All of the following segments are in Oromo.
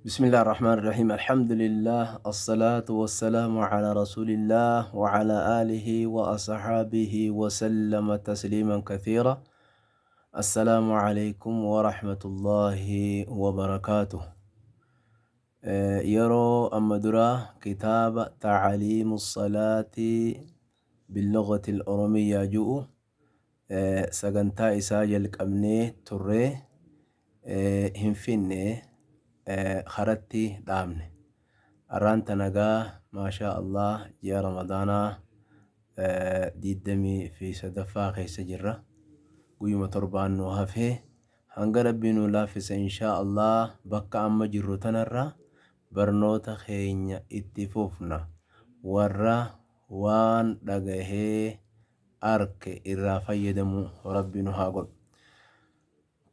بسم الله الرحمن الرحيم الحمد لله الصلاة والسلام على رسول الله وعلى آله وأصحابه وسلم تسليما كثيرا السلام عليكم ورحمة الله وبركاته. Yeroo amma duraa kitaaba Tacaliimu Salaati Billugati Oromiyyaa ju'u sagantaa isaa jalqabnee turree hin finne, karatti dhaabne. Arraan tana gaa maashaa Allah ji'a Ramadaanaa 23ffaa keessa jirra. Guyyuma torbaan nu hafee hanga Rabbi nuu laaffise inshaa Allah bakka amma jirru tanarra barnoota keenya itti fufna. Warra waan dhagahee arke irraa fayyadamu Rabbi nu haa godhu.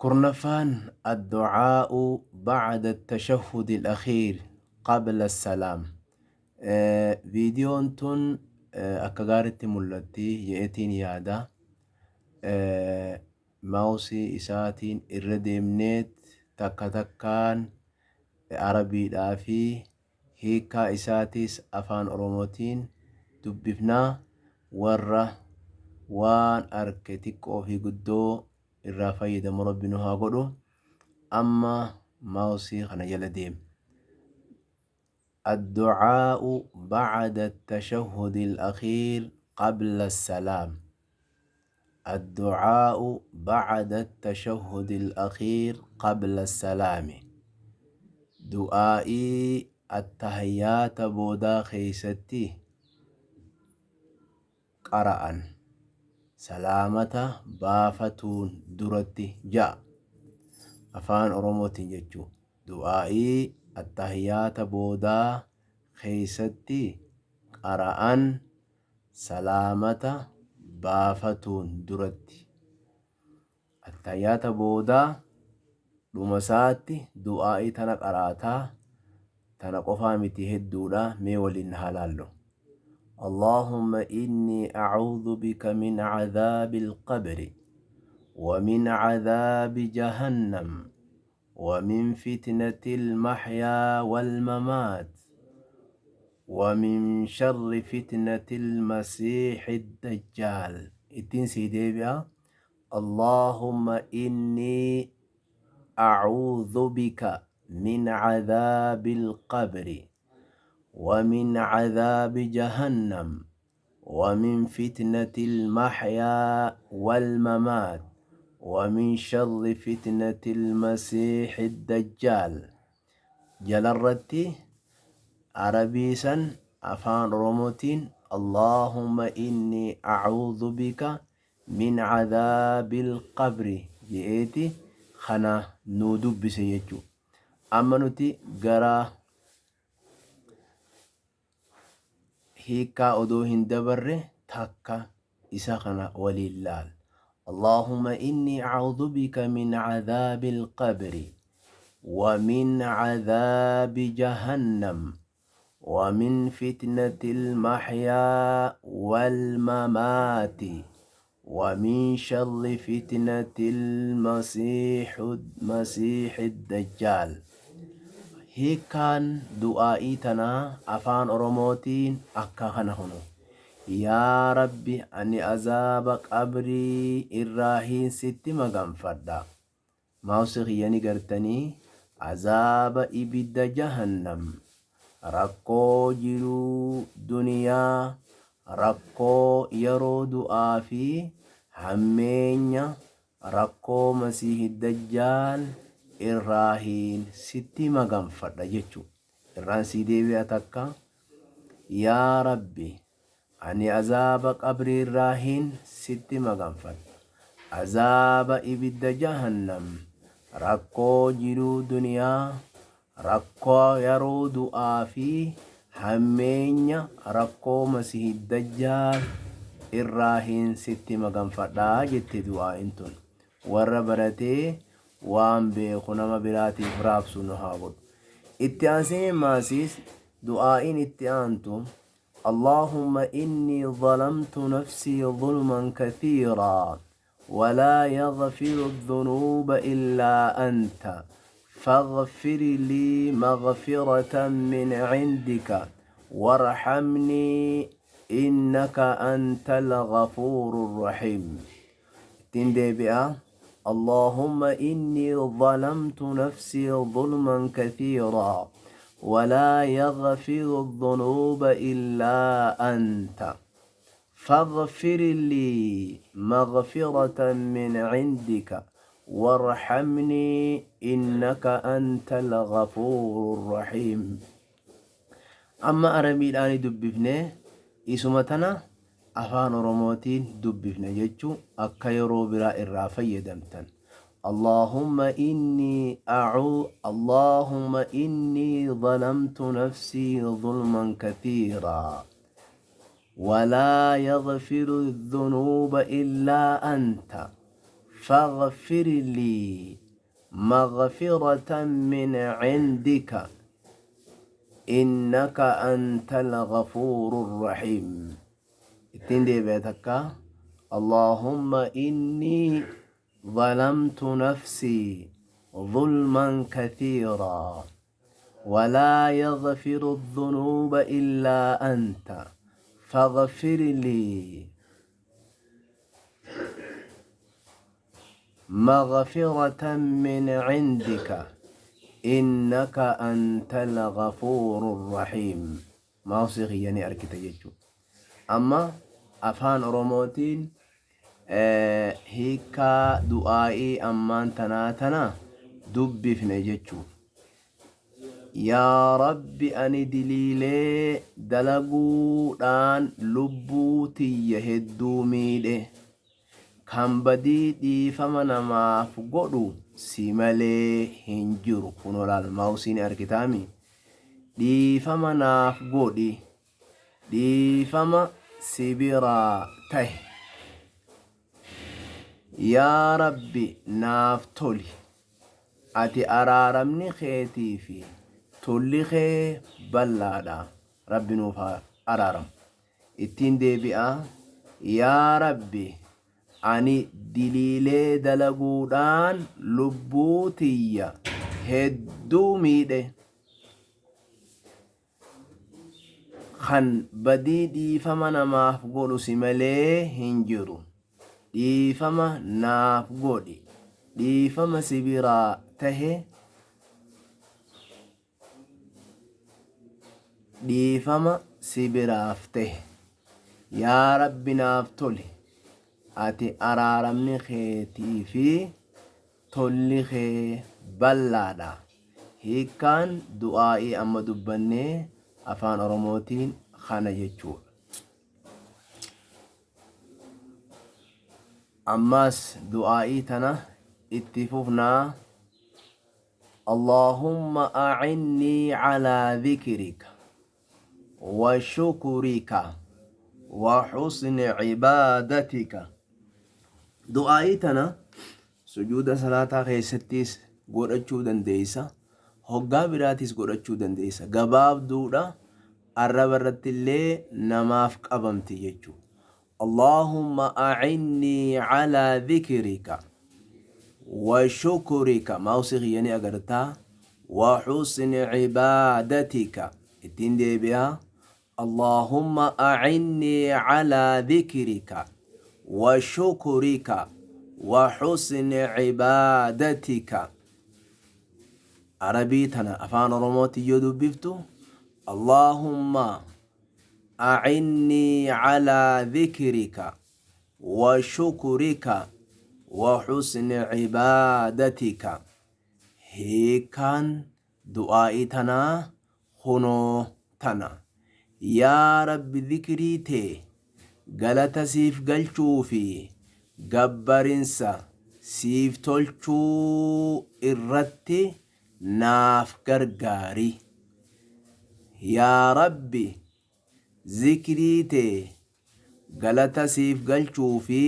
10ffaan addu'aa'u ba'da at-tashahhud al-akhiir qabla as-salaam. Viidiyoon tun akka gaaritti mul'atti je'eetiin yaada. Maawusii isaatiin irra deemneet takka takkaan Arabiidhaa fi hiikkaa isaatiis Afaan Oromootiin dubbifna. Warra waan arke xiqqoo fi guddoo irraa fayyadamu Rabbi nu haa godhu. Amma maawusii kana jala deemna. Addu'aa'u ba'da at-tashahhudi al-akhiir qabla as-salaam. Addu'aa'u ba'da at-tashahhudi al-akhiir qabla as-salaami. Du'aa'ii attahiyyaata boodaa keeysatti qara'an salaamata baafatuun duratti ja'a. Afaan Oromootiin jechuu. Du'aa'ii attahiyyaata boodaa keeysatti qara'an salaamata baafatuun duratti. Attahiyyaata boodaa dhuma isaatti du'aa'ii tana qara'ataa. Tana qofaa miti hedduudha mee waliin haa laallu. Allahumma inni a'uudhu bika min cadhaabi alqabri wa min cadhaabi jahannam wa min fitnati almahyaa walmamaat wa min sharri fitnati almasiihi addajjaal. Ittiin sii deebi'a. Allahumma inni a'uudhu bika min cadhaabi alqabri wa min cadhaabi jahannam wa min fitnati almahyaa walmamaat wa min sharri fitnati almasiihi addajjaal. Jalarratti Arabii san Afaan Oromootiin Allahumma inni a'uudhu bika min cadhaabil qabri je'eeti kana nuu dubbise jechu. Amma nuti gara hiikkaa odoo hin dabarre takka isa kana waliin laal. Allahumma inni a'uudhu bika min cadhaabil qabri wa min cadhaabi jahannam wa min fitnatil mahyaa wal mamaati wa min sharri fitnatil masiihid dajjaal. Hiikkaan du'aa'ii tanaa Afaan Oromootiin akka kana kuno. Yaa Rabbi ani azaaba qabrii irraahiin sitti maganfadha. Mouse kiyya ni gartanii azaaba ibidda jahannam, rakkoo jiruu duniyaa, rakkoo yeroo du'aa fi hammeenya rakkoo masiihi dajjaal irraahiin sitti maganfadha jechu. Irraan sii deebi'a takka. Yaa Rabbi Ani azaaba qabriirraahin sitti maganfadha. Azaaba ibidda jahannam, rakkoo jiruu duniyaa, rakkoo yaroo du'aa fi hammeenya rakkoo masiihid dajjaal irraahin sitti maganfadha jette du'aa'in tun. Warra baratee waan beeku nama biraatiif raabsu nu haa godhu. Itti aansee maasiis du'aa'iin itti aantu Allaahumma innii zalamtu nafsii zulman kathiiraa walaa yaghfiru dhunuuba illaa anta Faghfir lii maghfiratan min cindika warhamnii innaka antal ghafuurur rahiim. Ittiin deebi'a. Allahumma innii zalamtu nafsii zulman kathiiraa walaa yaghfiru dhunuuba illaa anta. Faghfir lii maghfiratan min cindika warhamnii innaka antal ghafuurur rahiim. Amma Arabiidhaani dubbifne, isuma tana Afaan Oromootiin dubbifna jechuu akka yeroo biraa irraa fayyadamtan. Allaahumma innii a'uu Allaahumma innii zalamtu nafsii zulman kathiiraa walaa yaghfiru dhunuuba illaa anta faghfir lii maghfiratan min cindika innaka antal ghafuurur rahiim. Ittiin deebi'a takka. Allaahumma innii zalamtu nafsii zulman kathiiraa walaa yaghfiru dhunuuba illaa anta faghfir lii maghfiratan min cindika innaka antal ghafuurur rahiim. Maawusii kiyya ni argita jechuudha. Amma Afaan Oromootiin hiikkaa du'aa'ii ammaan tanaa tana dubbifne jechuudha. Yaa Rabbi ani diliilee dalaguudhaan lubbuu tiyya hedduu miidhe. Kan badii dhiifama namaaf godhu si malee hin jiru. Kunoo laal maawusii ni argitaami. Dhiifama naaf godhi. Dhiifama si biraa tahe. Yaa Rabbi naaf toli. Ati araaramni keetii fi tolli kee bal'aadha. Rabbi nuuf haa araaramu. Ittiin deebi'a, Yaa Rabbi ani diliilee dalaguudhaan lubbuu tiyya hedduu miidhe. Kan badii dhiifama namaaf godhu si malee hin jiru. Dhiifama naaf godhi. Dhiifama si biraa tahe Dhiifama si biraaf tahe. Yaa Rabbi naaf toli. Ati araaramni keetii fi tolli kee bal'aadha. Hiikkaan du'aa'ii amma dubbannee Afaan Oromootiin kana jechuudha. Ammaas du'aa'ii tana itti fufnaa. Allaahumma a'innii calaa dhikrika wa shukrika wa husni cibaadatika. Du'aa'ii tana sujuuda salaataa keessattis godhachuu dandeeysa, hoggaa biraatis godhachuu dandeeysa. Gabaabduudha, arraba irrattillee namaaf qabamti jechuudha. Allaahumma a'innii calaa dhikrika wa shukrika, maawsii kiyya ni agartaa, wa husni cibaadatika. Ittiin deebi'a. Allaahumma a'innii calaa dhikrika wa shukrika wa husni cibaadatika. Arabii tana Afaan Oromootti yoo dubbiftu, Allaahumma a'innii calaa dhikrika wa shukrika wa husni cibaadatika. Hiikkaan du'aa'ii tanaa kunoo tana. Yaa Rabbi dhikrii tee, galata siif galchuu fi gabbarinsa siif tolchuu irratti naaf gargaari. Yaa Rabbi zikrii tee, galata siif galchuu fi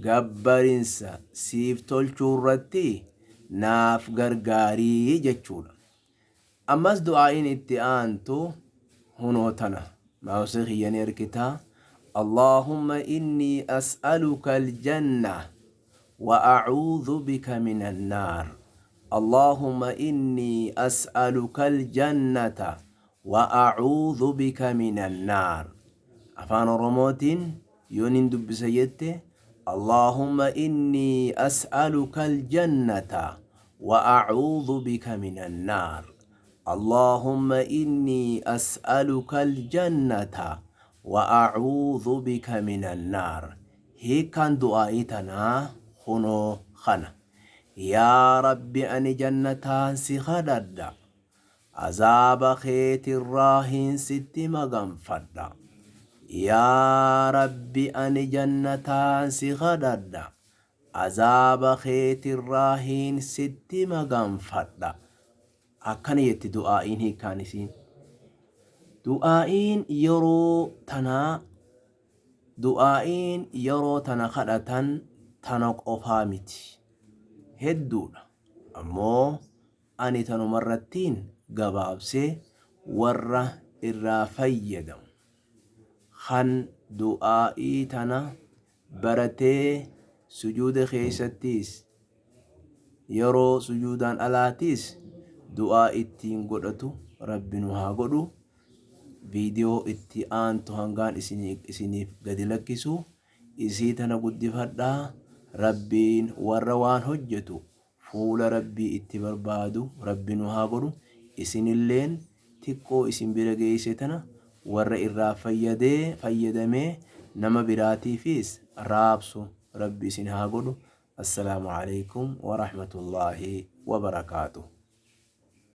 gabbarinsa siif tolchuu irratti naaf gargaari jechuudha. Ammas du'aa'iin itti aantu hunoo tana. Maawusii kiyya ni erkitaa. Allaahumma innii as'aluka aljanna wa a'uudhu bika minan naar. Allaahumma innii as'alukal jannata wa a'uudhu bika minan naar. Afaan Oromootiin yoon hin dubbisa jette Allaahumma innii as'alukal jannata wa a'uudhu bika minan naar. Allaahumma innii as'alukal jannata wa a'uudhu bika minan naar. Hiikkaan du'aa'ii tanaa kunoo kana. Yaa Rabbi ani jannataan si kadhadha. Azaaba keetirraahin sitti maganfadha. Yaa Rabbi ani jannataan si kadhadha. Azaaba keetirraahin sitti maganfadha. Akkana jetti du'aa'iin hiikkaan isiin. Du'aa'iin yeroo tanaa Du'aa'iin yeroo tana kadhatan tana qofaa miti. Hedduudha. Ammoo ani tanumarrattiin gabaabse warra irraa fayyadamu. Kan du'aa'ii tana baratee sujuuda keessattiis yeroo sujuudaan alaatiis du'aa ittiin godhatu Rabbi nu haa godhu. Viidiyoo itti aantu hangaan isiniif gadi lakkisu isii tana guddifadhaa. Rabbiin warra waan hojjetu fuula Rabbii itti barbaadu Rabbi nu haa godhu. Isinilleen xiqqoo isin bira geesse tana warra irraa fayyadee fayyadamee nama biraatiifis raabsu Rabbi isin haa godhu. Assalaamu alaikum warahmatullaahi wabarakaatuh.